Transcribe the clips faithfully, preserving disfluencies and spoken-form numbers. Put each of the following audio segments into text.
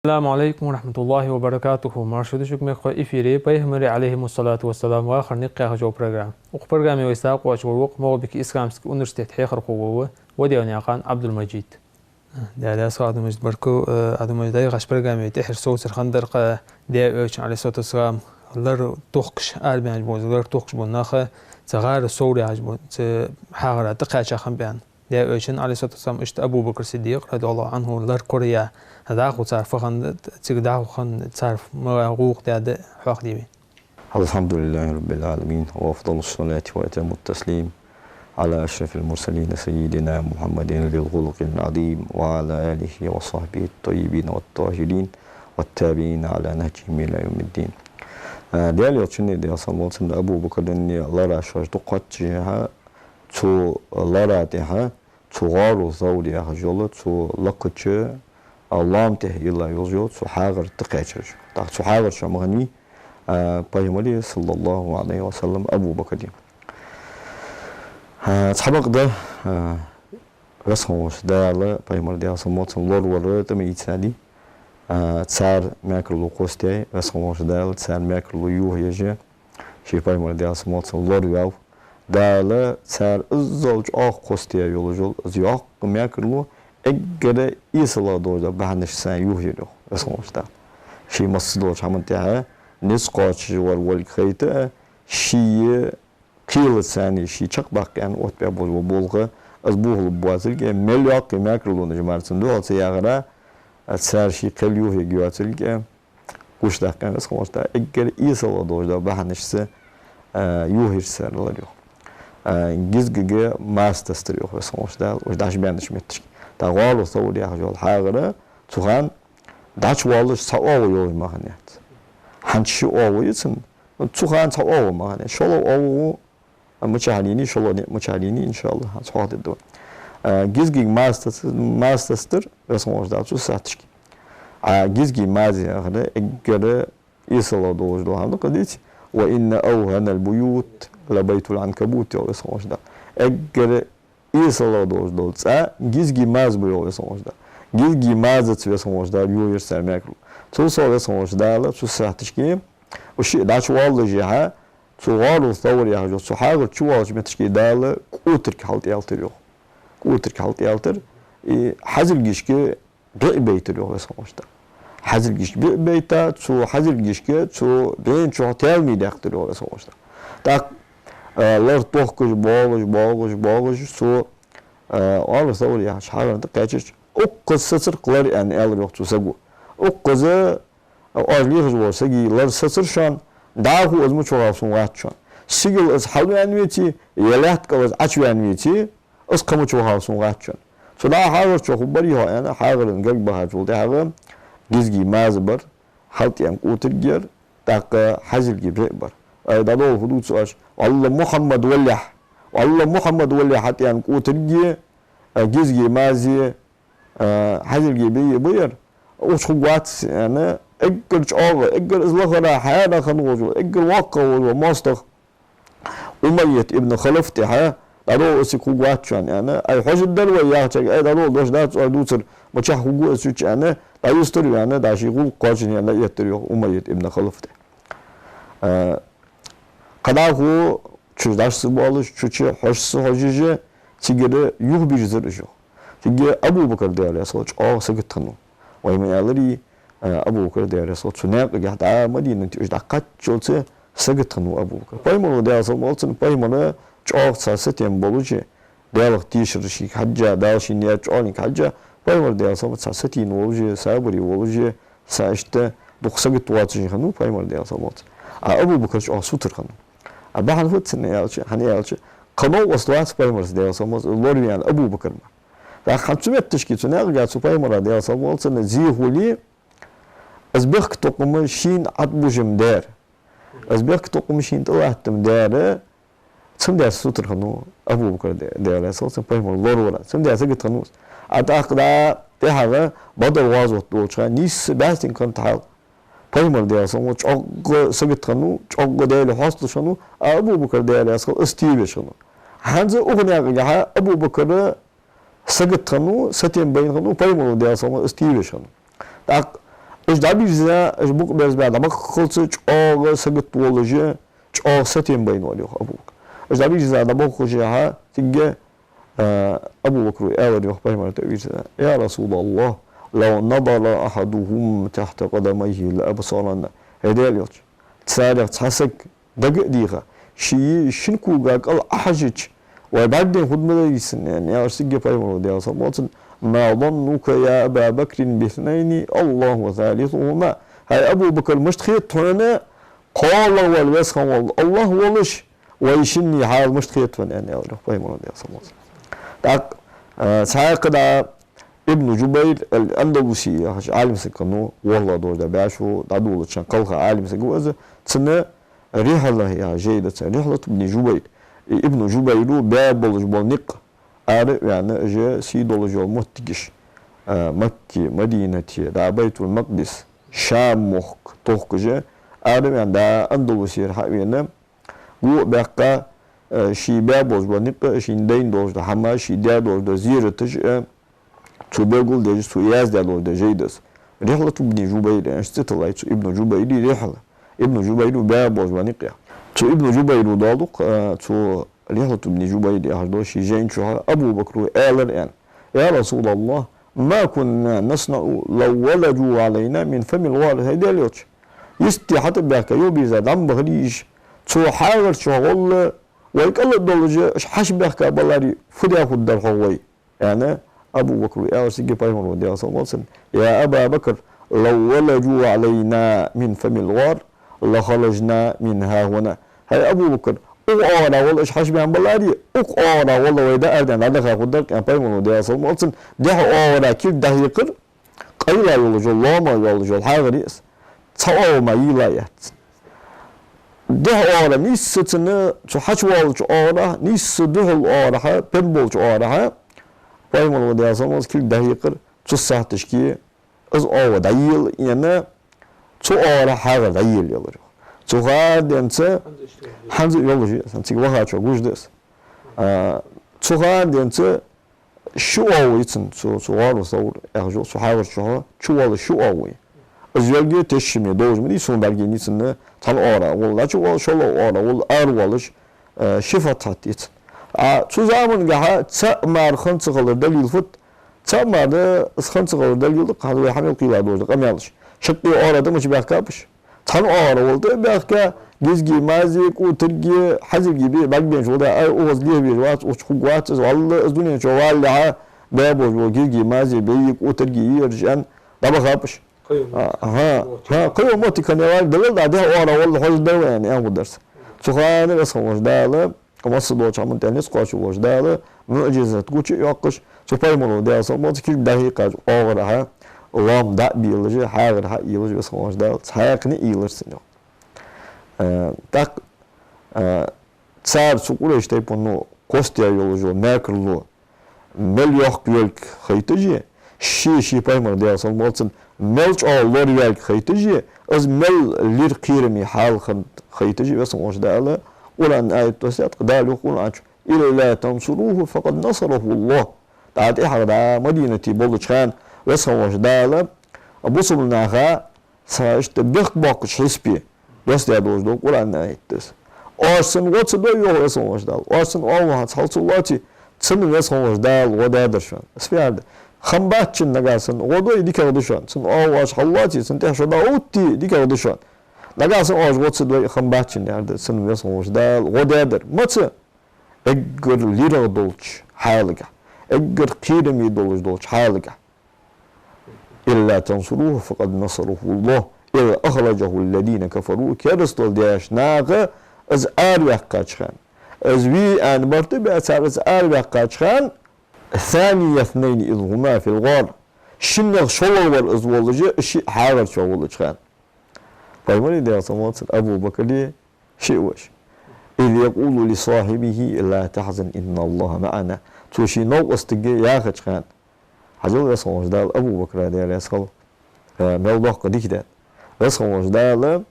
Ассаламу Ӏалайкум ва рахьматуллахӀи ва баракатухӀ. Марша да шуга, мехкахой, эфире «Пайхамара, Ӏалайхи ссалату вассалам, вахара никъ» яха йола программа. Укх программе вай сагӀа кхоачаш вар ва Малгобекан исламски университета хьехархо вола Ваделнаькъан Ӏабдул-Мажид. Даьла раьза хилва, Ӏабдул-Мажид, баркал. Э, Ӏабдул-Мажид, дӀаяхача программе тӀеххьара совцар хиннадар-кх Даьла Элчан, Ӏалайхи ссалату вассалам, лар тохкаш, арабаьнна бола, лар тохкаш бола нах цу гӀара Савр яхаш бола, цу хьагӀара тӀакхаьча хиннаб аьнна. Даьла Элчан, Ӏалайхи ссалату вассалам, иштта Абу Бакр Сиддикъ, радияллахӀу Ӏанху, лар кораяь, дӀахо цар фу хиннад, цига дӀахо хинна цар малагӀа гӀулакх даьд, хьоахаде вайна. الحمد لله رب العالمين، وأفضل الصلاة وأتم التسليم على أشرف المرسلين سيدنا محمد ذي الخلق العظيم وعلى آله وصحبه الطيبين الطاهرين والتابعين على نهجهم إلى يوم الدين. Э, Даьла Элчан, Даьла салам хилда цунна, Абу Бакран лараш дукха хьош хиннаб, цу лара тӀехьа цу гӀару Савр яхаш йола, цу лакхача, а, лоам тӀа йилла йолаш йола цу хьагӀара тӀакхаьчар уж. ТӀаккха цу хьагӀар чу ма хиннавий, а, Пайхамар, саллаллахӀу Ӏалайхи ва саллам, Абу Бакр. А, цхьабакъда, а, Веза хинна волча Дала Пайхамар, Даьла салам хилда цунна, лоравар тӀа ма ийцадий. А, цар мекарло кхостаяь, Веза хинна волча Дала цар мекарло йохаеш, ший Пайхамар, Даьла салам хилда цунна, лораваьв. Дала цар иззал чӀоагӀа кхостаяь йолаш йола из йоккха мекарло эггара эсалагӀа долаш дола бахьанашца йохаяьр йоах Веза хинна волча Дала. Ший массадолча хӀаман тӀехьа низ кхоачаш вар волга хайта а, ший кхелаца царна ший чакхдаккха аьнна оттабаь бола болх, из бохалургбоацилга, мел йоккхий мекарлонаш мара цунна духьал ца яхара, цар ший кхел йохаергйоацилга, гучадаккха аьнна Веза хинна волча Дала эггара эсалагӀа долаш дола бахьанашца, а, йохаяьр цар лар йоах. А, гизгага маза тастар йоах Веза хинна волча Дала уж дӀачубаьннача моттигашка. ТӀаккха гӀару Савр яхаш йола хьагӀар, цу хана дӀачувоалаш цхьа оагӀув йолаш ма хиннаяц. ХӀанз ши оагӀув я цун, цу хана цхьа оагӀув ма хиннаяц. ШоллагӀа оагӀув мичахьара енай, шоллагӀа ниӀ мичахьара енай, иншааллахӀ, хӀанз хьоахадергда вай. А, гизгага маза таст-, маза тастар Веза хинна волча Дала цу сахьаташка. А, гизгий маза яхар эггара эсалагӀа долаш дола хӀама да-кх, деций: «وإن أوهن البيوت لبيت العنكبوت», йоах Веза хинна волча Дала. Эггара эсалагӀа долаш дола цӀа гизгий маза ба, йоах Веза хинна волча Дала. Гизгий мазаца Веза хинна волча Дала йохаяьр цар мекарло. Цул совгӀа Веза хинна волча Дала цу сахьаташка, уж шиъ дӀачувоаллашехьа, цу гӀару Савр яхаш йолча цу хьагӀар чу воаллача моттигашка Дала кӀотарг хьалтӀаялийтар йоах. КӀотарг хьалтӀаялийтар, и хьазилгашка бӀи бейтар йоах Веза хинна волча Дала. Хьазилгашка бӀи бейта, цу хьазилгашка, цу бӀен чу таьлам даьккхийтар йоах Веза хинна волча Дала. ТӀаккха, а, лар тохкаш, боагӀаш, боагӀаш, боагӀаш, цу, а, гӀару Савр яхача хьагӀар тӀакхаьчача, укхаза сецар-кх лар, аьнна, аьлар йоах цу саго. Укхаза, а, оаш лехаш волча сага лар сецар шоана, дӀахо из мича вахав сона хац шоана. Сигала из хьалваьнна веце, е лаьтта кӀал из Ӏочуваьнна веце, из кхы мича вахав сона хац шоана. Цу наха хьагӀар чу хургбар-кх хьо, аьнна, хьагӀара гарга бахачул тӀехьагӀа гизгий маза бар, хьалтӀаенна кӀотарг яр, тӀаккха хьазилгий бӀи бар. Ай, дӀадолла фу дувц оаш? ВаллахӀи, Мухьаммад валехь, валлахӀи, Мухьаммад валехь хьалтӀаенна кӀотарги, а, гизгий мазеи, а, хьазилгий бӀеи ба ер. Укх чу хургвац, аьнна, эггара чӀоагӀа, эггара из лахара хьаьра хинна волаш вола, эггара воккхагӀа волаш вола моастагӀа Умайят ибн Халаф тӀехьа дӀадолла из цига хургвац шоана, аьнна. Ай, хьожаргдар вай, яхачарга, ай, дӀадолла, дош дац оаш дувцар, мичахьа хургва из цу чу, аьнна, дӀаюстар вай, аьнна, дӀа ший гӀулакх кхоачашъенна лаьттар йоах Умайят ибн Халаф тӀа. А, кхы дӀахо чу дӀа ца боалаш, чу чу хьожаш ца хьожаш, цигара юхабирзар уж йоах. Цига Абу Бакр, Даьла раьза хилва цунна, чӀоагӀа сагота хиннав. Вай ма аьларий, а, Абу Бакр, Даьла раьза хилва цунна, цу наькъагахьа дӀа Мадинате уж дӀакхаччалца сагота хиннав Абу Бакр. Пайхамара, Даьла салам хилда цунна, Пайхамар чӀоагӀа цхьа сатем болаш, Даьлах тешар шийга хьежжа, Дала шийна яьча чӀоагӀонга хьежжа, Пайхамар, Даьла салам хилда цунна, цхьа сатийна волаш, сабаре волаш, цхьа иштта дукха сагота воацаш хиннав Пайхамар, Даьла салам хилда цунна. А Абу Бакр чӀоагӀа сутара хиннав. А бахьан фуд цун аьлча, хӀана аьлча, кхы новкъост вац Пайхамарца, Даьла салам хилда цунна, лораваьнна Абу Бакр мара. ТӀаккха хӀанз цу метташка, цу наькъагахьа цу Пайхамара, Даьла салам хилда цунна, зе хуле, из бехктокхам шийна Ӏобужам дар, из бехктокхам шийна тӀалаттам дар, цунна даьра сутара хиннав Абу Бакр, Даьла раьза хилва цунна, Пайхамар лоравара. Цунна даьра сагота хиннав из. А тӀаккха дӀа тӀехьагӀа Бадр гӀазот долча хана нийсса бӀаьстенга хиннад хьал. Пайхамар, Даьла салам хилда цунна, чӀоагӀа сагота хиннав, чӀоагӀа Даьлага хьоасталуш хиннав, а Абу Бакр, Даьла раьза хилва цунна, из тевеш хиннав. ХӀанз укх наькъагахьа Абу Бакр сагота хиннав, сатем байна хиннав, Пайхамара, Даьла салам хилда цунна, из тевеш хиннав. ТӀаккха, Уж дӀабирза, уж букъ берзабаь дӀабаххалца чӀоагӀа сагот волаш, чӀоагӀа сатем байна вар, йоах Абу Бакр. Уж дӀабирза дӀабаххалца, цига, а, Абу Бакра аьлар, йоах, Пайхамара тӀа вирза: «يا رسول الله، لو نظر أحدهم تحت قدميه لأبصرنا». ХӀай Даьла Элча, царех цхьа саг дага а дийгӀа, ший шин кога кӀал Ӏохьежача, вай бӀаргадайна хургда ма дарий цунна, аьнна, аьлар цига Пайхамара, Даьла салам хилда цунна: «ما ظنك يا أبا بكر باثنين الله ثالثهما». ХӀай Абу Бакр, мишта хет хьона, кхоалагӀвар веза хинна вола АллахӀ волаш, вай шинне хьал мишта хет хьона, аьнна, аьлар Пайхамара, Даьла салам хилда цунна. ТӀаккха, а, цхьаькха дӀа Ибн Джубайр ал-Андалуси яхаш Ӏалим саг хиннав, ворхӀлагӀа долаш да баьшу, дӀадолалуча хана кхелха Ӏалим саг ва из, цун «Рихьла» яха жай да цун, «Рихьлату Ибни Джубайр». И Ибн Джубайра баь болаш бола никъ, ара а ваьнна, уж сий долаш йола моттигаш, а, Макка, Мадинат, дӀа Байтул-Макъдис, Шам мохк тохкаш, ара а ваьнна, дӀа Андалусера хьа а вена, гу а баьккха, а, ший баь болаш бола никъ, шийна дайна долаш дола хӀама, ший даь долаш дола зераташ, а, цо белгалдеш, цо яздаь долаш да жай да из. «Рихьлату Ибни Джубайр», аьнна, цӀи тиллай цу Ибн Джубайра «Рихьла». Ибн Джубайра баь болаш бола никъ яхаш. Цу Ибн Джубайра доаладу-кх, а, цу «Рихьлату Ибни Джубайр» яхаш долча ший жайна чухь Абу Бакра аьлар, аьнна: «يا رسول الله، ما كنا نصنع لو ولجوا علينا من فم الغار». ХӀай Даьла Элча, йисте хьатӀабаьхка, юхабирза дӀа ма бахарий уж, цу хьагӀар чу гӀолла вай кӀал а долаш, уж хьачубаьхка баларе, фу даь хургдар хьогӀ вай? Аьнна, Абу Бакра аьлар цига Пайхамара, Даьла салам хилда цунна: «يا أبا بكر، لو ولجوا علينا من فم الغار لخرجنا من هاهنا». ХӀай Абу Бакр, укх оагӀора гӀолла уж хьачубаьнна баларе, укх оагӀора гӀолла вай дӀаарадаьнна дӀадаха хургдар, аьнна, Пайхамара, Даьла салам хилда цунна, дехьа оагӀора кулг дӀахьекхар, къайла йолаш йола, лоамагӀа йолаш йола хьагӀар я из. Цхьа оагӀув мара йийла яц. Дехьа оагӀора нийсса цунна, цу хьачувоалача оагӀорахьа, нийсса духьала оагӀорахьа, пен болча оагӀорахьа, Пайхамара, Даьла салам хилда цунна, кулг дӀахьекхар, цу сахьаташка из оагӀув дӀаела, аьнна, цу оагӀорахьа хьагӀар дӀаелаелар. Цу хана денз, хӀанз а йолаш я из, цига вахачоа гуш да из. А, цу хана денз ши оагӀув я цун, цу, цу гӀаро Савр яхача цу хьагӀар чухь чувоалаш ши оагӀув я. Из йолга тешаме долаш ма дий, сона бӀаргаяйнай цунна, цхьан оагӀора гӀолла дӀачувоалаш, шоллагӀа оагӀора гӀолла аравоалаш, э, ши фатхьат я цун. А цу замангахьа цаӀ мара хинна ца хилара далил фуд? ЦаӀ мара из хинна ца хилара далил да-кх хӀанз вай хьа мел кхийла долаш да къамаьлаш. Шаккхе оагӀора тӀа мича баьхкаб уж? Цхьан оагӀора гӀолла тӀа а баьхка, гизги, мази, кӀотарги, хьазилги бе бӀаргабайначул тӀехьагӀа, ай, укхаза лехьа везаш вац, укх чу хургвац из, валлахӀи, из дунен чу валалехьа баь болаш бола гизги, мази, бейи, кӀотарги, ераш, аьнна, дӀабахаб уж. Кхыйола, а, хӀа, хӀа, кхыйола моттиг хиннавале, далил да, дехьа оагӀора гӀолла хьожаргда вай, аьнна, аьнна хургдар цар. Цу хана Веза хинна волча Дала, массадолча хӀаман тӀа низ кхоачаш волча Дала муӀжизат гуча а йоаккхаш, цу Пайхамара, Даьла салам хилда цунна, кулг дӀахьекхача оагӀорахьа лоам дӀа а белаш, хьагӀар хьа а елаш, Веза хинна волча Дала цхьаькхане а елар цунна, йоах. Э, тӀаккха, э, цар, цу Къурайш тайпано, кхоссадаь йолаш йола мекарло мел йоккха йолга хайташ а, ше, ший Пайхамар, Даьла салам хилда цунна, мел чӀоагӀа лораваьлга хайташ а, из мел лира кхераме хьал хиннад хайташ а, Веза хинна волча Дала Къуръан аят доссадаьд-кх, Дала йоах Къуръан чу: «إلا تنصروه فقد نصره الله». ДӀа тӀехьагӀа, дӀа Мадинате болча хана Веза хинна волча Дала бусалба наха цхьа иштта бехк боаккхача хьисапе доссадаь долаш дола Къуръан аят да из. Оаш цунна гӀо ца дой, йоах Веза хинна волча Дала, оаш цунна оагӀув хьалца хьаллоаций, цунна Веза хинна волча Дала гӀо даьдар шоана. Из фу яхар да? Хам бац цунна, нагахьа санна гӀо дой, дикагӀа да шоана. Цунна оагӀув оаш хьаллоаций, цунна тӀехьа шо дӀаоттий, дикагӀа да шоана. Нагахьа санна оаш гӀо ца дой, хам бац цунна яхар да, цунна Веза хинна волча Дала гӀо даьдар. Маца? Эггара лирагӀа долча хьалагахьа, эггара кхераме долаш долча хьалагахьа. «إلا تنصروه فقد نصره الله إذ أخرجه الذين كفروا». Керастал деш наха из араваьккхача хана, из ве аьнна барт а баь, цар из араваьккхача хана, «ثاني اثنين إذ هما في الغار». Шиннех шоллагӀвар из волаш, шиъ хьагӀар чу волча хана. Пайхамари, Даьла салам хилда цунна, Абу Бакри шиъ ваш. «إذ يقول لصاحبه لا تحزن إن الله معنا». Цо ший новкъостага яхача хана. Хьажал, Веза хинна волча Дала Абу Бакра, Даьла раьза хилва, э, мел доккха дика даьд. Веза хинна волча Дала,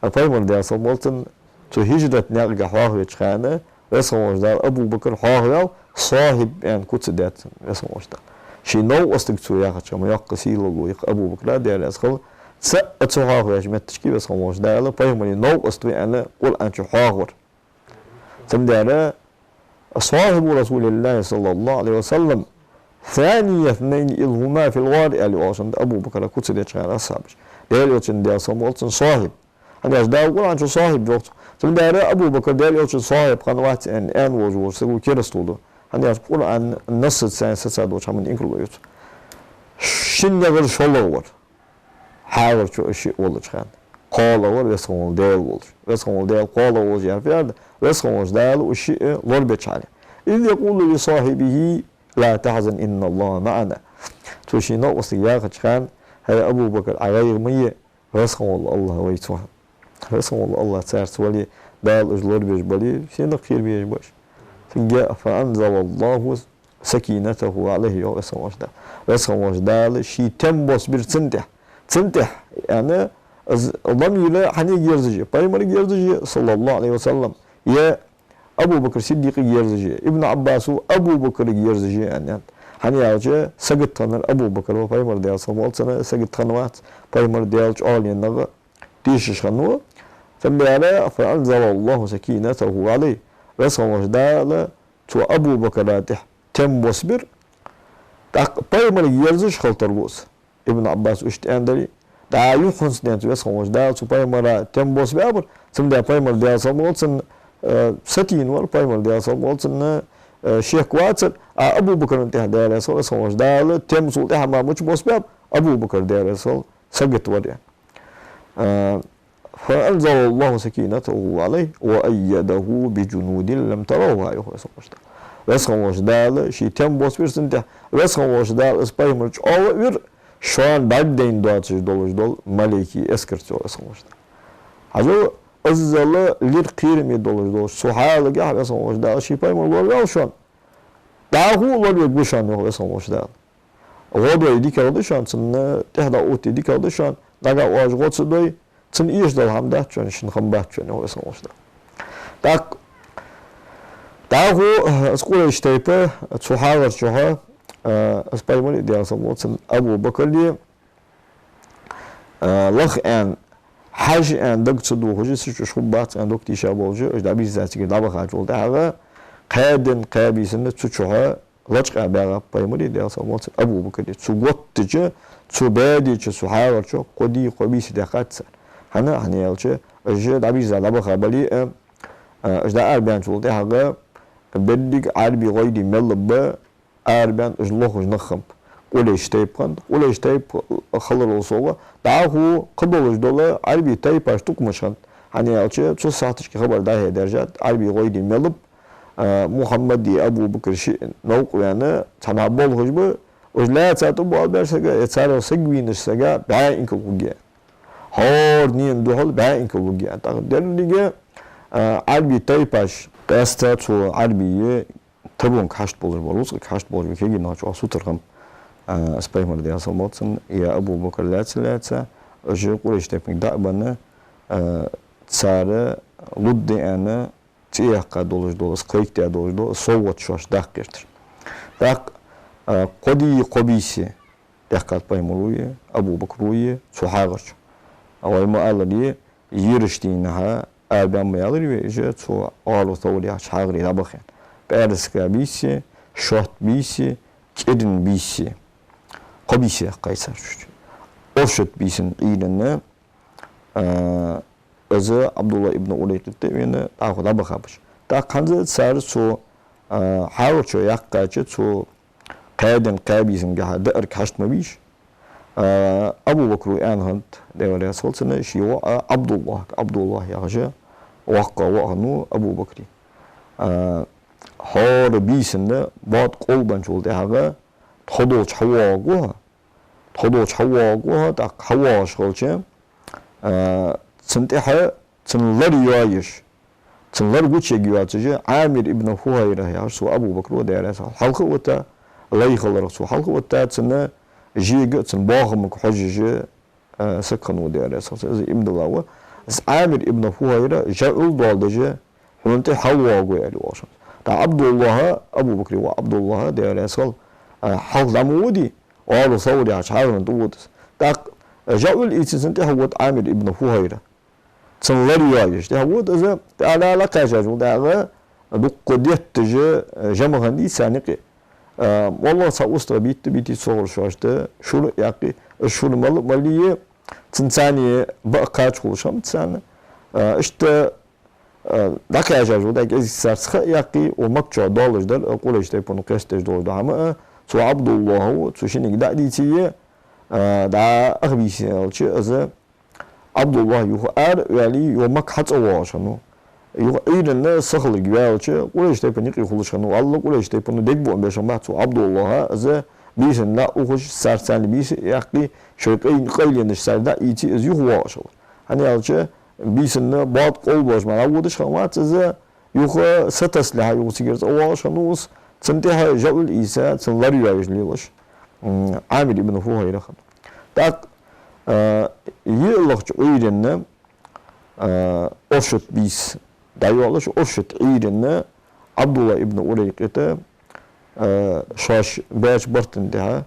э, Пайхамар, Даьла салам хилда цунна, цу хӀижрат наькъагахьа хьоахавеча хана, Веза хинна волча Дала Абу Бакр хьоахаваьв, «صاحب» аьнна куц а даьд цунна, Веза хинна волча Дала. Ший новкъостага цо яхача хӀама йоккха сийлалу я-кх Абу Бакра, Даьла раьза хилва, цаӀ а ца хьоахавеш моттигашка Веза хинна волча Дала пайхамара новкъост ва аьнна Къуръан чу хьоахавар. Цудухьа صاحب رسول الله صلى الله عليه وسلم ثاني اثنين إذ هما في الغار, аьле оалаш да Абу Бакара куц деча хана асхьабаша. Даьла Элчан, Даьла салам хилда цунна, сахьиб. ХӀана аьлча Дала Къуръан чу сахьиб йоах цох. Цудухьа Абу Бакар Даьла Элчан сахьиб хиннавац аьнна, аьнна волаш волча саго керастал ду. ХӀана аьлча Къуръан нассаца сацадолча хӀаман инкарло ю цо. Шин ягӀар шоллагӀа вар. ХьагӀар чу уж шиъ волча хана. КхоалагӀа вар Веза хинна вола Даьла волаш. Веза хинна вола Даьла кхоалагӀа волаш яр фу яхар да? Веза хинна волча Дала уж шиъ лорабеча хьале. إذ يقول لصاحبه لا تحزن إن الله معنا. Цо ший новкъостага яхача хана: «ХӀай Абу Бакар, Ӏа гӀайгӀа ма е, Веза хинна вола АллахӀ вайца ва». Веза хинна вола АллахӀ царца вале, Дала уж лорабеш бале, сенах кхера безаш ба уж? Цудухьа فأنزل الله سكينته عليه, йоах Веза хинна волча Дала. Веза хинна волча Дала ший тем боссабир цунна тӀа. Цунна тӀа, яӀни, из ламир хьанга ерзаш я? Пайхамарга ерзаш я, صلى الله عليه وسلم, е Абу Бакр Сиддикъага ерзаш я? Ибн Ӏаббаса Абу Бакрага ерзаш я аьннад. ХӀана аьлча сагота хиннар Абу Бакр ва, пайхамар, Даьла салам хилда цунна, сагота хиннавац, пайхамар Даьла чӀоагӀа ленна нах тешаш хиннав. Цудухьа فأنزل الله سكينته عليه. Веза хинна волча Дала цу Абу Бакара тӀа тем боссабир. ТӀаккха пайхамарга ерзаш хила тарлу из. Ибн Ӏаббаса иштта аьннадале, дӀа юххьанца денз Веза хинна волча Дала цу пайхамара тем боссабаьбар, цудухьа пайхамар, Даьла салам хилда цунна, э, сатийна вар, пайхамар, Даьла салам хилда цунна, э, шек вацар, а Абу Бакрана тӀа, Даьла раьза хилва, Веза хинна волча Дала тем цул тӀехьа мара мича боссабаьб, Абу Бакр, Даьла раьза хилва, сагота вар. Э, فأنزل الله سكينته عليه وأيده بجنود لم تروها, йоах Веза хинна волча Дала. Веза хинна волча Дала ший тем боссабир цунна тӀа. Веза хинна волча Дала из пайхамар чӀоагӀа а вир, шоана бӀаргадайна доацаш долаш дола малайкий эскарца, йоах Веза хинна волча Дала. Хьажал, иззал лира кхераме долаш долча цу хьалагахьа Веза хинна волча Дала ший пайхамар лораваьв шоана. ДӀахо а лоравергва шоана, йоах Веза хинна волча Дала. ГӀо дой дикагӀа да шоана, цунна тӀехьа дӀаотте дикагӀа да шоана, нагахьа оаш гӀо ца дой, цунна эшадала хӀама дац шоана, шун хӀама бац шоана, йоах Веза хинна волча Дала. ТӀаккха дӀахо из Къурайш тайпа цу хьагӀар чухьа, э, из пайхамари, Даьла салам хилда цунна, Абу Бакри, э, лаха аьнна, хьажа аьнна, дага ца дохаш, цу чу уж хургбац аьнна, дог тийша болаш, уж дӀабийрза цигара дӀабахачул тӀехьагӀа, кхаь ден, кхаь бийсан цу чухьа лачкъа баьгӀаб пайхамари, Даьла салам хилда цунна, Абу Бакри. Цу готтача, цу баьдеча, цу хьагӀар чу кхо ди, кхо бийса даьккхад цар. ХӀана, хӀана аьлча, уж дӀабийрза дӀабаха бале а, а, уж дӀаарабаьнначул тӀехьагӀа берригаш Ӏарбий гӀайре мел ба арабаьнна уж лохаш нах хиннаб. Къурайш тайпа хиннад, Къурайш тайпа хиларал совгӀа, дӀахо кхыдолаш дола Ӏарбий тайпаш тукхамаш хиннад. ХӀана аьлча, цу сахьаташка хабар дӀа-хьа даьржад, Ӏарбий гӀайре мел ба, а, Мухьаммади Абу Бакри шиъ новкъа ваьнна, цхьа мара болхаш ба, уж лаьца тӀабоалабаьча сага, е царел саг вийнаш сага бӀаь инкал хургья. ХӀара дийнахьа духьал бӀаь инкал хургья. ТӀаккха деррига, а, Ӏарбий тайпаш, къаьстта цу Ӏарбий Табука хьашт болаш бола, рузкъага хьашт болаш бола кагий нах чӀоагӀа сутара хиннаб, а, из пайхамар, Даьла салам хилда цунна, е Абу Бакр лаьца-лаьца, уж Къурайш тайпанга дӀа а бенна, а, цар лургда аьнна, цӀи яьккха долаш дола, из кхайкадаь долаш дола, из совгӀат шоашта даккха гӀертар. ТӀаккха, а, кхо ди, кхо бийса даьккхад пайхамари, Абу Бакри цу хьагӀар чу. А вай ма аллара, ераш дийнахьа арабаьннаб аьлар вай уж цу ГӀару Савр яхача хьагӀаре дӀабаха аьнна. ПӀаьраска бийса, шоатта бийса, кӀиран бийса. Кхо бийса яьккхай цар цу чу. Оршот бийсан Ӏуйранна, а, из Ӏабдуллахь ибн Урайкъит а вена, дӀахо дӀабахаб уж. ТӀаккха хӀанз цар цу, а, хьагӀар чу яьккхача, цу кхаь ден, кхаь бийсангахьа даарга хьашт ма бий уж. А, Абу Бакра аьнна хиннад, Даьла раьза хилва цунна, ший воӀа Ӏабдуллахьага, Ӏабдуллахь яхаш воккха воӀ хиннав Абу Бакра. А, хӀара бийсан боад къовлабенначул тӀехьагӀа тхо долча хьавоагӀаргва хьо, тхо долча хьавоагӀаргва хьо, тӀаккха хьавоагӀаш хилча, а, цунна тӀехьа цун лар йоаеш, цун лар гучаяргйоацаш, Ӏамир ибн ФухӀайра яхаш цу Абу Бакра, Даьла раьза хилва цунна, хьалха а вита, лай хиларах цо хьалха а вита, цун жега а, цун боахамага хьожаш, а, саг хиннав, Даьла раьза хилва цунна, из иман дилла ва. Из Ӏамир ибн ФухӀайра жа Ӏул доаладеш, хьона тӀа хьалвоагӀаргва, аьле оалаш хиннав. ТӀаккха Ӏабдуллахь, Абу Бакра воӀ Ӏабдуллахь, Даьла раьза хилва цунна, а, хьалха дӀа ма вода, ГӀару Савр яхача хьагӀара тӀа вода из. ТӀаккха ЖӀаьла ийца цунна тӀехьа вода Ӏамир ибн ФухӀайра. Цунна лар йоаеш тӀехьа вода из, тӀехьа лакхаьчачул тӀехьагӀа дукха детташ, э, жамӀ хиннай царна юкъе. Э, моллагӀа цхьа устагӀа битта, битта цо гӀур шоашта шура а яьккхе, из шура мала а мале, цунца цхьана бакъ кхача хулаш хиннаб царна. Э, иштта, э, дӀакхаьчачул тӀехьагӀа кӀезига царца ха а яьккхе, укх Макка чу долаш дар, э, Къурайш тайпано кхестадеш долаш дола хӀама, э, цу ӀабдуллахӀа цу шиннега дӀа а дийце, э, дӀа ах бийса аьлча, из ӀабдуллахӀ юха ара а ваьле, юха Макка хьацӀавоагӀаш хиннав. Юха Ӏуйранна сахилга ваьлча, Къурайш тайпан юкъе хулаш хиннав. Валлахӏи, Къурайш тайпано дегабуам беш хиннабац цу ӀабдуллахӀа, из бийсанна дӀа а ухаш, царца цхьана бийса а яьккхе, шоай къай-, къайленаш царга дӀа а ийце, из юха воагӀаш хилар. ХӀана аьлча, бийсанна боад къовлабеш мара водаш хиннавац из, юха сатасслехьа юха цигара цӀавоагӀаш хиннав из, цунна тӀехьа жӀаьла ийца, цунна лар йоаеш лелаш, м, Ӏамир ибн ФухӀайра хиннав. ТӀаккха, э, йиълагӀча Ӏуйранна, э, оршот бийса дӀайоалаш, оршот Ӏуйранна ӀабдуллахӀ ибн Урайкъита, э, шоаш баьча барта тӀехьа,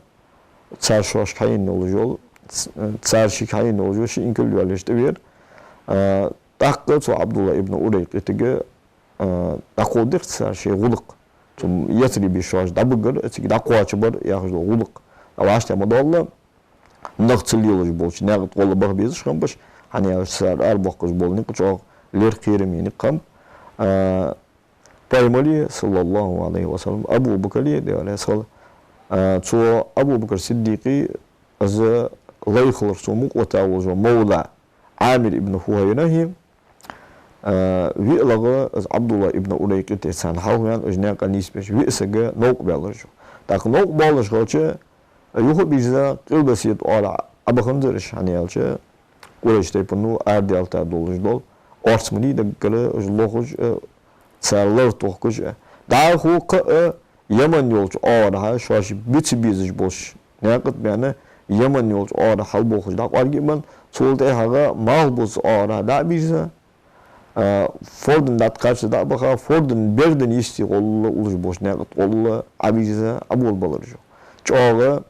цар шоашка хьаенна йолаш йола, ц-, цар шийга хьаенна йолаш йола ши инкал йоалаеш тӀавера. Э, тӀаккха цу ӀабдуллахӀ ибн Урайкъитага, э, дӀакховдадир цар шоай гӀулакх. Цу Ясрибе шоаш дӀабигар, цига дӀакхоачабар яхаш дола гӀулакх. ВӀаштӀехьа ма доалла, нах ца лелаш болча наькъа тӀа гӀолла баха безаш хиннаб уж, хӀана аьлча цар арабоаккхаш бола никъ чӀоагӀа лерхӀа кхераме никъ хиннаб. А, Пайхамара, саллаллахӀу Ӏалайхи ва саллам, Абу Бакара, Даьла раьза хилва, а, цу Абу Бакр Сиддикъа из лай хилар цо мукъа вита волаш вола мавла Ӏамир ибн ФухӀайра хье, а, виълагӀа из ӀабдуллахӀ ибн Урайкъит царна хьалхаваьнна, уж наькъа нийсбеш, виъ саг новкъа баьлар уж. ТӀаккха новкъа боалаш хилча, юха а бийрза, къилбаседа оагӀорахьа Ӏобаханзар уж, хӀана аьлча, Къурайш тайпано арадаьлийта долаш дола орц ма дий даггара уж лохаш а, цар лар тохкаш а. ДӀахо кхы а Яман йолча оагӀорахьа, шоаш бица безаш болча наькъа тӀа баьнна, Яман йолча оагӀорахьа хьалбохаш дӀакъоарга а бенна, цул тӀехьагӀа малхбуза оагӀорахьа дӀа а бийрза, а, форда дӀатӀакхаччалца дӀа а баха, форда берда йисте гӀолла уллаш болча наькъа тӀа гӀолла Ӏобийрза, Ӏоболабелар уж. ЧӀоагӀа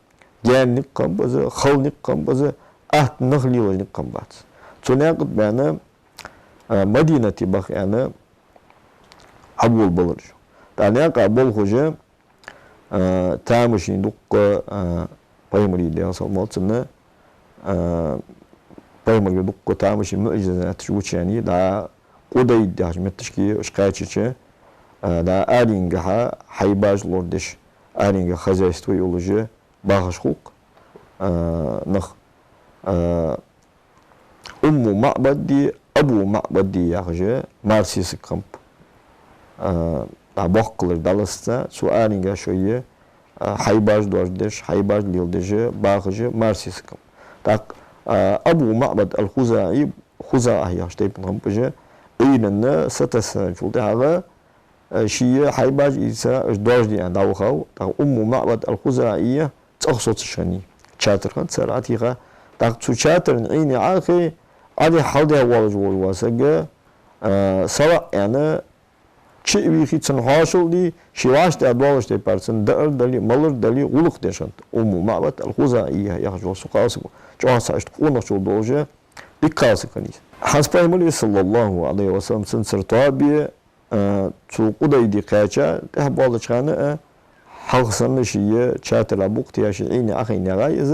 гаьна никъ хиннаб из, хала никъ хиннаб из, атта нах лелаш никъ хиннабац. Цу наькъа тӀа баьнна, а, Мадинате баха аьнна, Ӏоболабелар уж. ТӀаккха наькъа болхаш, а, тамашийна дукха, а, Пайхамара, Даьла салам хилда цунна, а, Пайхамарга дукха тамашийна муӀжизаташ гучаяьннай, дӀа Къудайд яхача метташка уж кхаьчача, а, дӀа аренгахьа хьайбаш лорадеш, аренгахьа хозяйство йолаш бахаш хул-кх, а, нах. А, Умму МаӀбади Абу МаӀбади яхаш мара сесаг хиннаб. А, дӀа боккхалаш дӀалаьца, цу аренгахьа шоай, а, хьайбаш доаржадеш, хьайбаш леладеш бахаш мара сесаг хиннаб. ТӀаккха, а, Абу МаӀбад ал-ХузаӀи, ХузаӀа яхача тайпан хиннаб уж, Ӏуйранна сатессачул тӀехьагӀа, э, ший хьайбаш ийца уж доаржаде аьнна дӀавахав. ТӀаккха Умму МаӀбад ал-ХузаӀийя цӀагӀа соцаш хиннай. Чатар хиннад цар Ӏотеха. ТӀаккха цу чатарна Ӏийне Ӏохайе, Ӏаьдал хьалдеш волаш вола саг, э, салаӀа аьнна, чу а вийхе, цунна хьоашал а де, ше вӀаштӀехьа доаллача тайпара цунна даар дале, малар дале, гӀулакх деш хиннад. Умму МаӀбад ал-ХузаӀийя яхаш вола сов кхалсаг, чӀоагӀа цхьа иштта къонахчал долаш, дика кхалсаг хиннай из. ХӀанз Пайхамара, саллаллахӀу Ӏалайхи ва саллам, цунцара тоабе, а, цу Къудайде кхаьча, тӀехьа боалача хана а, хьалха санна ший чатара букъ тӀа ший Ӏийне Ӏохайна ягӀай из.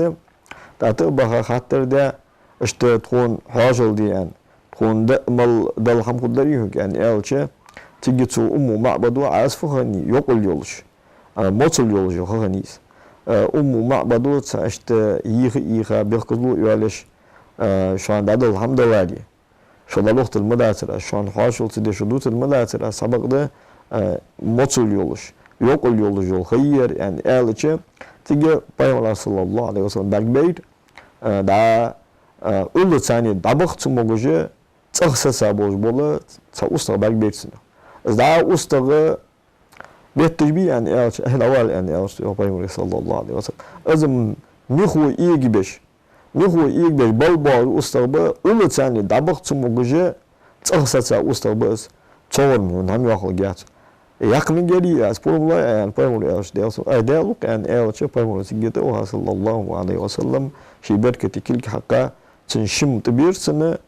ТӀаккха тӀа а баха хаттар даь, иштта тхона хьоашал де аьнна, тхона даа-мала дала хӀама хургдарий хьога аьнна аьлча, цига цу Умму МаӀбада Ӏазап хиннай, йокъал йолаш, а, моцал йолаш ха хиннай из. А, Умму МаӀбада цхьа иштта йийха-йийха, бехказло а йоалаеш, а, шоана дӀадала хӀама даларе, шо дӀалохийтар ма дацар аз, шоана хьоашал ца де шо дутар ма дацар аз, цхьабакъда, а, моцал йолаш, йокъал йолаш йола ха я ер аьнна аьлча, цига Пайхамара, саллаллахӀу Ӏалайхи ва саллам, бӀаргабайра, а, дӀа, а, уллацара дӀабаха ца могаш, цӀагӀа сеца болаш бола цхьа устагӀа бӀаргабайра цунна. Из дӀа устагӀа бетташ бий аьнна аьлча, эхь, дӀавала аьнна аьлар цо Пайхамарга, саллаллахӀу Ӏалайхи ва саллам. Из михо эгабеш, михо эгабеш балбоагӀа устагӀа ба, уллацара дӀабаха ца могаш, цӀагӀа сеца устагӀа ба из, цогара хьона хӀама йоахалургьяц. Яккха мегар я из пурам лой, аьнна, пайхамара аьлча, Даьла салам, ай, Даьла укх, аьнна, аьлча, пайхамара цига тӀа ваха, саллаллахӀу Ӏалайхи ва саллам, ший беркате кулг хьакха, цун шимма тӀабера цунна,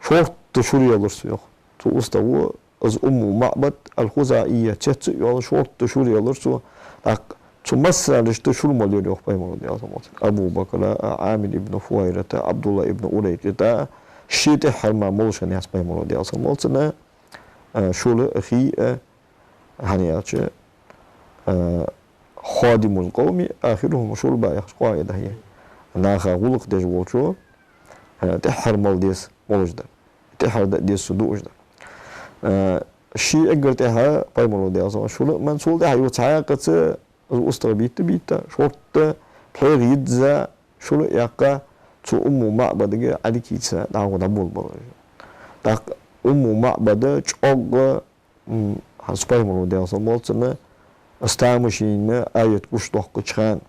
шортта шура елар цо, йоах. Цу устагӀо, из Умму МаӀбад ал-ХузаӀийя цецъяьлла, шортта шура елар цо. ТӀаккха цу массанашта шура мел яр, йоах, пайхамара, Даьла салам хилда цунна. Абу Бакра а, Ӏамир ибн ФухӀайрата а, ӀабдуллахӀ ибн Урайкъита а, ший тӀеххьара мара молаш хиннаяц пайхамара, Даьла салам хилда цунна, а, шура а, хий а, хӀана аьлча, а, «خادم القوم آخرهم شربا» яхаш къоаӀида я. Наха гӀулакх деш волчо, а, тӀеххьара мала деза молаш дар. ТӀеххьара даа деза цо дуаш дар. А, ший эггара тӀехьа пайхамара, Даьла салам хилда цунна, шура а менна, цул тӀехьа юха цхьаькхаза из устагӀа битта-битта, шортта пхьегӀа йизза шура а яьккха, цу Умму МаӀбадага Ӏадика йийца дӀахо дӀаболабелар. ТӀаккха Умму МаӀбада чӀоагӀа, м, хӀанз пайхамара, Даьла салам хилда цунна, из тамашийна аят гучадоаккхача хана,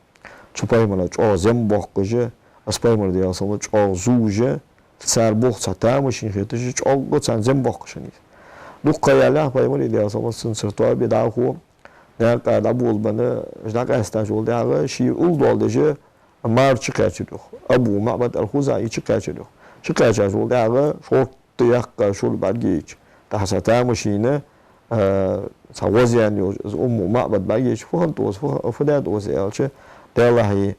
цу пайхамара чӀоагӀа зем боаккхаш, из пайхамар, Даьла салам хилда цунна, чӀоагӀа зувш, цар болх цхьа тамашийна хеташ, чӀоагӀа царна зем боаккхаш хиннай из. Дукха ха ялалехь пайхамара, Даьла салам хилда цунна, цар тоабе дӀахо наькъа дӀаболабенна, уж дӀакъаьстачул тӀехьагӀа, ший улл доаладеш, мар чукхаьчар, йоах. Абу МаӀбад ал-ХузаӀий чукхаьчар, йоах. Чукхаьчачул тӀехьагӀа шортта яьккха шура бӀаргаяйча, тӀаккха цхьа тамашийна, а, цхьа гӀозъяьнна йолаш из Умму МаӀбад бӀаргаяйча, фу хиннад укхаза, фу, фу даьд укхаза аьлча, Даьллахьий,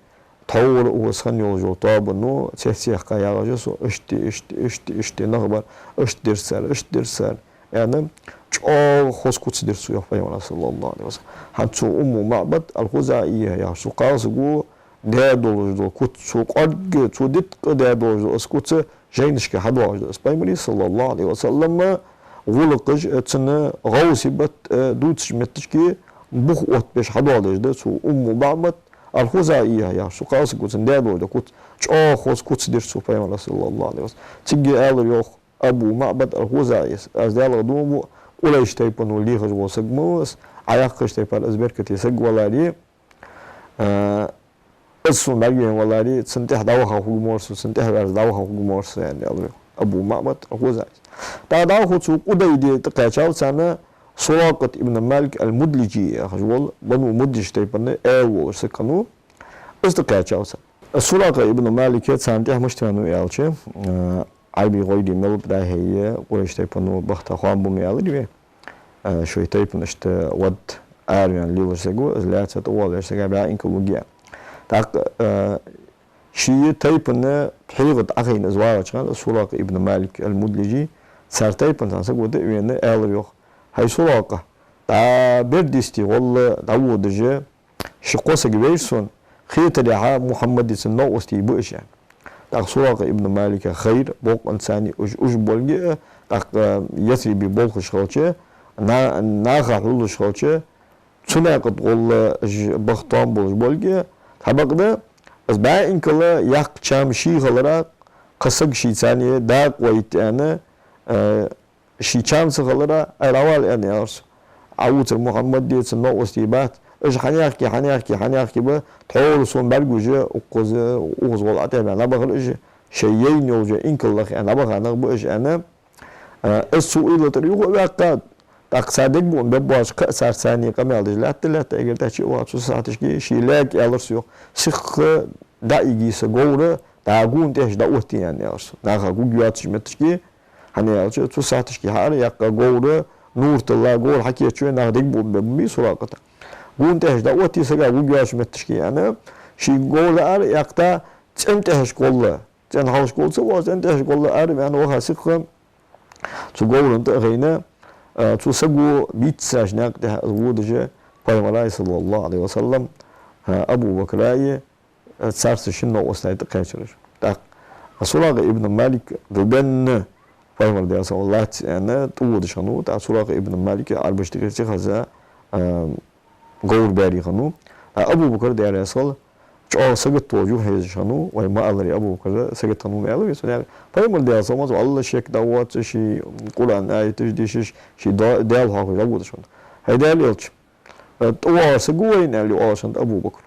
тхьовра укхаза хинна йолаш йола тоабано цецъяьккха ягӀаш я со, иштта, иштта, иштта, иштта нах бар, иштта дир цар, иштта дир цар, аьнна, чӀоагӀа хоза куц дир цо, йоах, пайхамара, саллаллахӀу Ӏалайхи ва саллам. ХӀанз цу Умму МаӀбад ал-ХузаӀийя яхача цу кхалсаго даь долаш дола куц, цо кӀоарга, цо диткъа даь долаш дола из куц жайнашка хьадоагӀаш да. Из пайхамара, саллаллахӀу Ӏалайхи ва саллам, гӀулакхаш, э, цун гӀовсибат, э, дувцача моттигашка бух оттабеш хьадоаладеш да цу Умму МаӀбад ал-ХузаӀийя яхача цу кхалсаго цун даь долаш дола куц. ЧӀоагӀа хоза куц дир цо пайхамара, саллаллахӀу Ӏалайхи ва саллам. Цига аьлар, йоах, Абу МаӀбад ал-ХузаӀийс: «Аз Даьлах дув буъ, Къурайш тайпано лехаш вола саг ма ва из, Ӏа яхача тайпара из беркате саг валаре, а, из сона бӀаргавайна валаре, цунна тӀехьа дӀаваха хургвар со, цунна тӀехьаваьрза дӀаваха хургвар со», — аьнна аьлар, йоах, Абу МаӀбад ал-ХузаӀийс. ТӀаккха дӀахо цу Къудайде тӀакхаьчав царна Суракъат ибн Малик ал-Мудлижи яхаш вола, Бану Мудлиж тайпан аьла волаш саг хиннав, из тӀакхаьчав царна. Суракъа ибн Малик царна тӀехьа мишта ваьннав аьлча, а, Ӏарбий гӀайре мел ба дӀа-хьа, Къурайш тайпано бахта хоам ба ма аьлар вай, а, шоай тайпан иштта вад араваьнна лелаш саг ва, из лаьца тӀавоалаш сага бӀаь инкал лургья. ТӀаккха, а, ший тайпан пхьегӀа тӀа Ӏохайна из вагӀача хана, Суракъа ибн Малик ал-Мудлижи, цар тайпан цхьан саго тӀа а вена, аьлар, йоах: «ХӀай Суракъа, дӀа берда йисте гӀолла дӀаводаш ши-кхо саг вайра сона, хетарехьа Мухьаммади цун новкъостий ба уж», — аьнна. ТӀаккха Суракъа ибн Малика хайра, бокъонца царна уж, уж болга а, тӀаккха Ясрибе болхаш хилча, на-, наха хьулаш хилча, цу наькъа тӀа гӀолла уж бахта тоам болаш болга а, цхьабакъда, из бӀаь инкал яккха чам ший хилара, кхы саг ший царна дакъа вайта аьнна, а, ший чам ца хилара, ай, дӀавала, аьнна, аьлар цо. Ӏа вувцар Мухьаммади цун новкъостий бац. Уж хьанехки, хьанехки, хьанехки ба, тхьовра сона бӀаргагуш, укхаза, укхаза гӀолла ӀотӀабаьнна набахар уж, шоай яйна йолча инкалах, аьнна, набаха нах ба уж, аьнна. А, из цу уйла тӀара юха а ваьккха, тӀаккха цар дегабуам бергбоацаш, кхы а цар царна къамаьл деш лаьтта-лаьтта, эггара тӀехьа чу а ваха, цу сахьаташка ший лаьга аьлар цо, йоах: «Сиха дӀа а ийгий са говр, дӀа гун тӀехьашка дӀаоттае», — аьнна, аьлар цо. Наха гургйоацача моттигашка, хӀана аьлча, цу сахьаташка хьаараяккха говр, нувр тилла говр хьакийчъе, наха дегабуам бергба ма бий Суракъата. «Гун тӀехьашка дӀаоттае сага гургйоацача моттигашка», — аьнна, ший говр дӀаараяккха, цӀен тӀехьашка гӀолла, цӀен хьалхашка гӀолла ца воагӀаш, цӀен тӀехьашка гӀолла араваьнна ваха сиха, цу говрана тӀа а хайна, а, цу саго бийцача наькъа тӀа из водаш, пайхамара, саллаллахӀу Ӏалайхи ва саллам, а, Абу Бакра, царца шин новкъостий тӀакхаьчар уж. ТӀаккха Суракъа ибн Малик дӀабенна, пайхамар, Даьла салам хилда цунна, лаьца аьнна, тӀаводаш хиннав. ТӀаккха Суракъа ибн Малик Ӏарбашта юкъера тӀахеза, а, говр баьри хиннав. ТӀаккха Абу Бакр, Даьла раьза хилва, чӀоагӀа сагота волаш юхахьежаш хиннав, вай ма аллара, Абу Бакр сагота хиннав ма аьлар вай цунна. Пайхамар, Даьла салам хилда цунна, валлахӀи, шек дӀавоацаш, ший Къуръан аяташ дешаш, ший Даьла хьоахавеш дӀаводаш хиннав. ХӀай Даьла элча, тӀавоагӀар саг ва вайна, аьнна, оалаш хиннад Абу Бакра.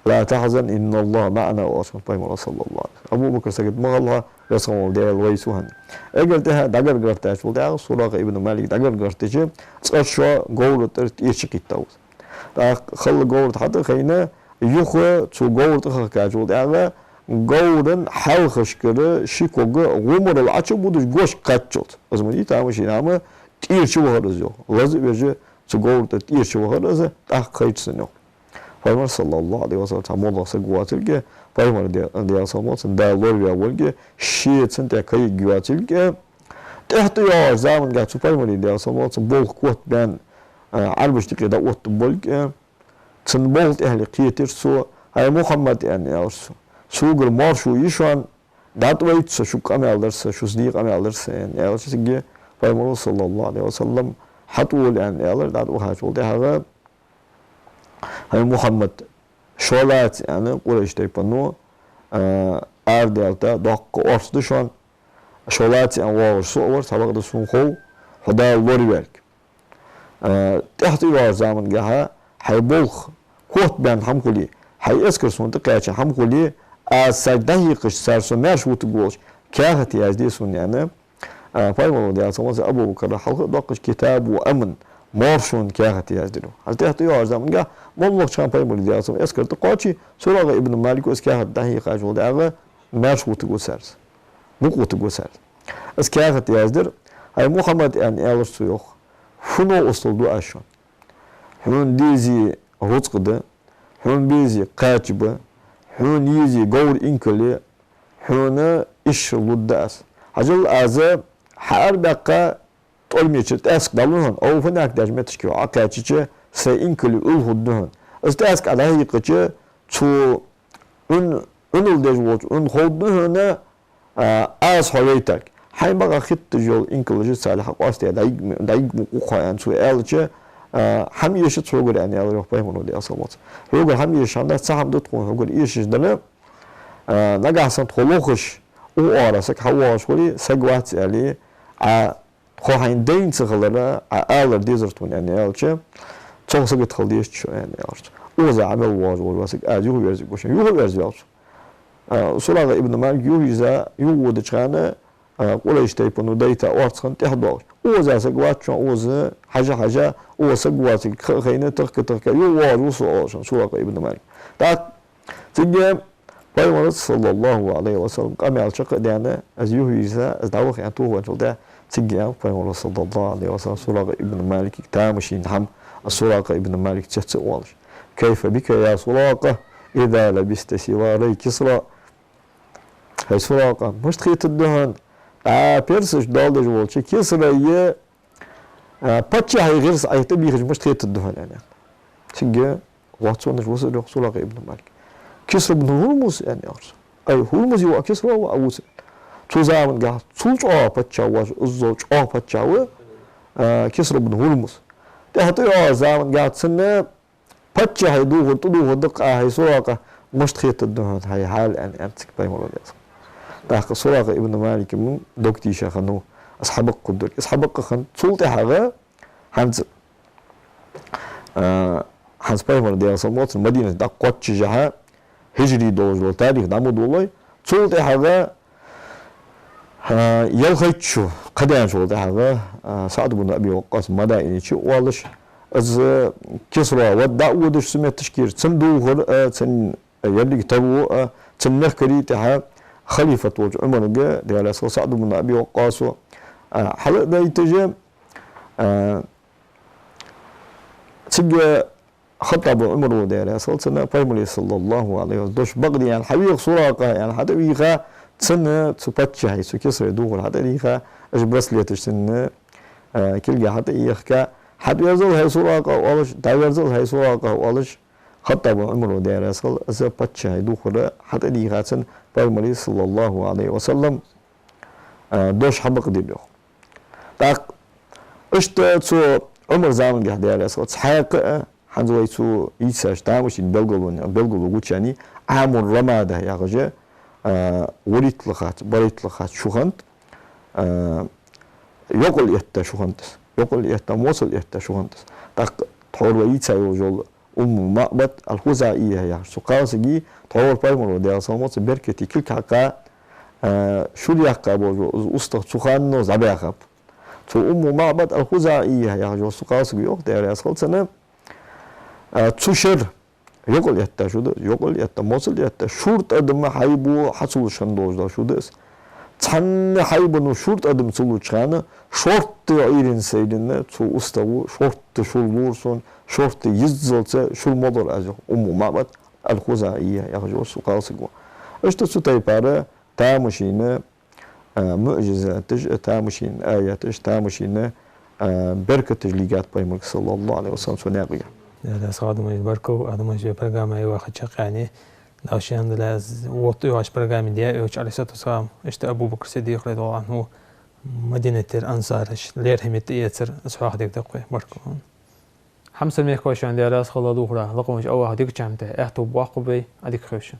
«لا تحزن إن الله معنا», — оалаш хиннад пайхамара, саллаллахӀу Ӏалайхи ва саллам. Абу Бакр сагота ма хилла хьо, Веза хинна вола Даьла вайца ва хьона. Эггара тӀехьа дӀагаргагӀертачул тӀехьагӀа, Сурака ибн Малик дӀагаргагӀертача, цкъа шо говра тӀара тӀера чукхийттав из. ТӀаккха хала говра тӀа хьатӀахайна, юха цу говра тӀа хахкачул тӀехьагӀа, говра хьалхашкара ши ког гӀомарал Ӏочубудаш гошка кхаччалца. Из ма дий тамашийна хӀама, тӀера чувахар из, йоах. Лазавеш цу говра тӀара тӀера чувахар из, тӀаккха хайра цунна, йоах. Пайхамар, саллаллахӀу Ӏалайхи ва саллам, цхьа моллагӀа саг воацилга, Пайхамар, Даьла салам хилда цунна, Дала лораваь волга, ше цунна тӀа кхайкаргйоацилга, тӀехьа тӀайоагӀача замангахьа цу Пайхамара, Даьла салам хилда цунна, болх котбаьнна, а, Ӏарбашта юкъе дӀаоттаргболга, цун болх тӀехьале кхетар цо, хӀай Мухьаммад, аьнна, аьлар цо, согара маьршо я шоана, дӀатӀавайта со, шуга къамаьл дар са, шуца де къамаьл дар са, аьнна, аьлча цига Пайхамара, саллаллахӀу Ӏалайхи ва саллам, хьатӀавола, аьнна, аьлар, дӀатӀавахачул тӀехьагӀа, хӀай Мухьаммад, шо лаца, аьнна, Къурайш тайпано, а, арадаьлча доккха орц да шоана, шо лаца, аьнна, воагӀаш со а вар, цхьабакъда сона хов хьо Дала лораваьлга. А, тӀехьа тӀайоагӀача замангахьа хьай болх котбаьнна хӀама хуле, хьай эскар сона тӀакхаьча хӀама хуле, аз царга дӀахьекхаш, цар со маьрша вутаргволаш каьхат язде сона, аьнна, а, Пайхамара, Даьла салам хилда цунна, Абу Бакра хьалха а доаккхаш, китабу амн, маьршон каьхат яздир. ХӀанз тӀехьа тӀайоагӀача замангахьа моллагӀча хана Пайхамара, Даьла салам хилда цунна, эскар тӀакхоаче, Сурака ибн Малика из каьхат дӀахьекхачул тӀехьагӀа маьрша вутаргва цар из, мукъа вутаргва цар из. Из каьхат яздир, хӀай Мухьаммад, аьнна, аьлар цо, йоах, фу новкъостал ду аз шоана? Хьона дезе рузкъа да, хьона безе кхача ба, хьона езе говра инкал я, хьона иштта лургда аз. Хьажал, аз хьаарабаьккха тӀормеча тӀаьск дӀалу хьона, ӀовфӀа-Накъда яхача метташка хьо Ӏокхаьчача, сай инкала Ӏул хургда хьона. Из тӀаьск Ӏа дӀахьекхача, цу Ӏун, Ӏунал деш волча Ӏуна ховргда хьона, а, аз хьо вайтарг. Хьайна бакъахьа хеташ йола инкалаш царех хьакъоастаяь дӀайига ма, дӀайига ма вукх хьо, аьнна, цо аьлча, а, хӀама эшац хьогара, аьнна, аьлар, йоах, Пайхамара, Даьла салам хилда цунна. Хьогара хӀама эшаш хӀама дац, цхьа хӀама да тхона хьогара эшаш дар, а, нагахьа санна тхо лохаш, укх оагӀорахьа саг хьавоагӀаш вале, саг вац аьле, Ӏа тхо хьайна дайна ца хилара Ӏа алар дезар тхона, аьнна, аьлча, цох сагота хила дезац шо, аьнна, аьлар цо. Укхаза Ӏа мел воагӀаш вола саг, аз юхаверзаргва шоана, юхаверзаваьв цо. А, Сурака ибн Малик юхавийрза, юхавоагӀача хана, а, Къурайш тайпано дайта орц хинна тӀехьа доагӀаш. Укхаза саг вац шоана, укхаза хьажа-хьажа, укхаза саг воацилга ха а хайна, тахка-тахка, юхавоагӀаш ва со, оал шоана Сурака ибн Малик. ТӀаккха цига Пайхамара, саллаллахӀу Ӏалайхи ва саллам, къамаьл чакх а даьнна, из юхавийрза, из дӀаваха аьнна тохавенначул тӀехьагӀа, цига аьннад Пайхамара, саллаллахӀу Ӏалайхи ва саллам, Сурака ибн Маликага тамашийна хӀама, из Сурака ибн Малик цецъяь а волаш: «كيف بك يا سراقة إذا لبست سواري كسرى؟» ХӀай Суракъа, мишта хетаргда хьона, а, персашта доал деш волча Кисрая, а, паччахьа гӀирс Ӏайха тӀабийхача мишта хетаргда хьона, аьнна. Цига гӀоццонаш вусар, йоах, Суракъа ибн Малик. «Кисра ибн ХӀурмуз», аьнна, аьлар цо. Ай, ХӀурмуза воӀ, Кисра воӀ ва вусар. Цу замангахьа цул чӀоагӀа паччахь воацаш, из чӀоагӀа паччахь ва, а, Кисра ибн ХӀурмуз. ТӀехьа тӀайоагӀача замангахьа цунна паччахьа дувхар тӀадувхаргда-кх Ӏа, хӀай Суракъа, мишта хетаргда хьона хьай хьал, аьнна, аьннад цига Пайхамара, Даьла салам хилда цунна. ТӀаккха Суракъа ибн Малика-м дог тийша хиннав, из хьабакъхургдар. Из хьабакъа хиннад. Цул тӀехьагӀа хӀанз, а, хӀанз Пайхамар, Даьла салам хилда цунна, Мадинате дӀакхоаччашехьа, хӀижри долаш дола тарих дӀа ма доалой, цул тӀехьагӀа, а, ялхайтта шу кхадаьнначул тӀехьагӀа, а, СаӀд ибн Аби Ваккъас Мадаине чу а воалаш, из Кисра вад дӀа а водаш цу метташкара, цун дувхар а, цун еррига таро а, цун мехкарий тӀехьа халифат волча Ӏумарга, Даьла раьза хилва, СаӀд ибн Аби Ваккъаса, а, хьала а дайташ, а, цига Хаттаба Ӏумара, Даьла раьза хилва цунна, Пайхамара, саллаллахӀу Ӏалайхи ва саллам, дош бакъ де аьнна хьавеха Суракъа, аьнна, хьатӀавийха, цунна цу паччахьа, цу Кисрая дувхар хьатӀадийха, уж браслеташ цунна, а, кулга хьатӀаехка, хьатӀаверзал, хӀай Суракъа, оалаш, дӀаверзал, хӀай Суракъа, оалаш, Хаттаба Ӏумара, Даьла раьза хилва, из паччахьа дувхар хьатӀадийха цунна Пайхамара, саллаллахӀу Ӏалайхи ва саллам, а, дош хьабакъдир, йоах. ТӀаккха иштта цу Ӏумара замангахьа, Даьла раьза хилва цунна, цхьаькха а, хӀанз вай цу йийцача тамашийна белгало-, белгало гучаяьннай, Ӏамур-Рамада яхаш, а, вурийтлагӀа хац, барайтталагӀа хац шу хиннад, а, йокъал этта шу хиннад из. Йокъал этта, моцал этта шу хиннад из. ТӀаккха тхьовра вай йийца йолаш йола Умму МаӀбад ал-ХузаӀийя яхаш цу кхалсага тхьовра пайхамара, Даьла салам хилда цунна, беркате кулг хьакха, а, шура яьккха болаш вола из устагӀа цу хана дӀабаьхаб. Цу Умму МаӀбад ал-ХузаӀийя яхаш йолча цу кхалсага йоах, Даьла раьза хилва цунна, а, цу шера йокъал этта шу да, йокъал этта, моцал этта, шортта адам хьайбо хьа ца луш хинна долаш дола шу да из. Цхьанне хьайбано шортта адам ца луча хана, шортта Ӏуйрийна, сайранна цу устагӀо шортта шура лора сона, шортта йиззалца шура ма лора аз, йоах Умму МаӀбад ал-ХузаӀийя яхаш йолча цу кхалсаго. Иштта цу тайпара тамашийна, а, муӀжизаташ, тамашийна аяташ, тамашийна, а, беркаташ лийгад пайхамарга, саллаллахӀу Ӏалайхи ва саллам, цу наькъага. Даьла раьза хилва, Адамаш, баркал, Адамаш, вай программа юхача къаьни. Дала ше хӀама дилла, вот йоагӀача программе даь йоагӀача, Ӏалайхи ссалату вассалам, иштта Абу Бакр Сиддикъ, радияллахӀу Ӏанху, Мадинатера ансараш лерхӀам тӀаэцар, из хьоахадергда-кх вай, баркал. Хьамсара мехкахой, шоана Даьла раьза хилва, духьала лакхавеннача АллахӀа дикача хӀаман тӀа аьттув боаккхалба вай, Ӏадика хийла шун.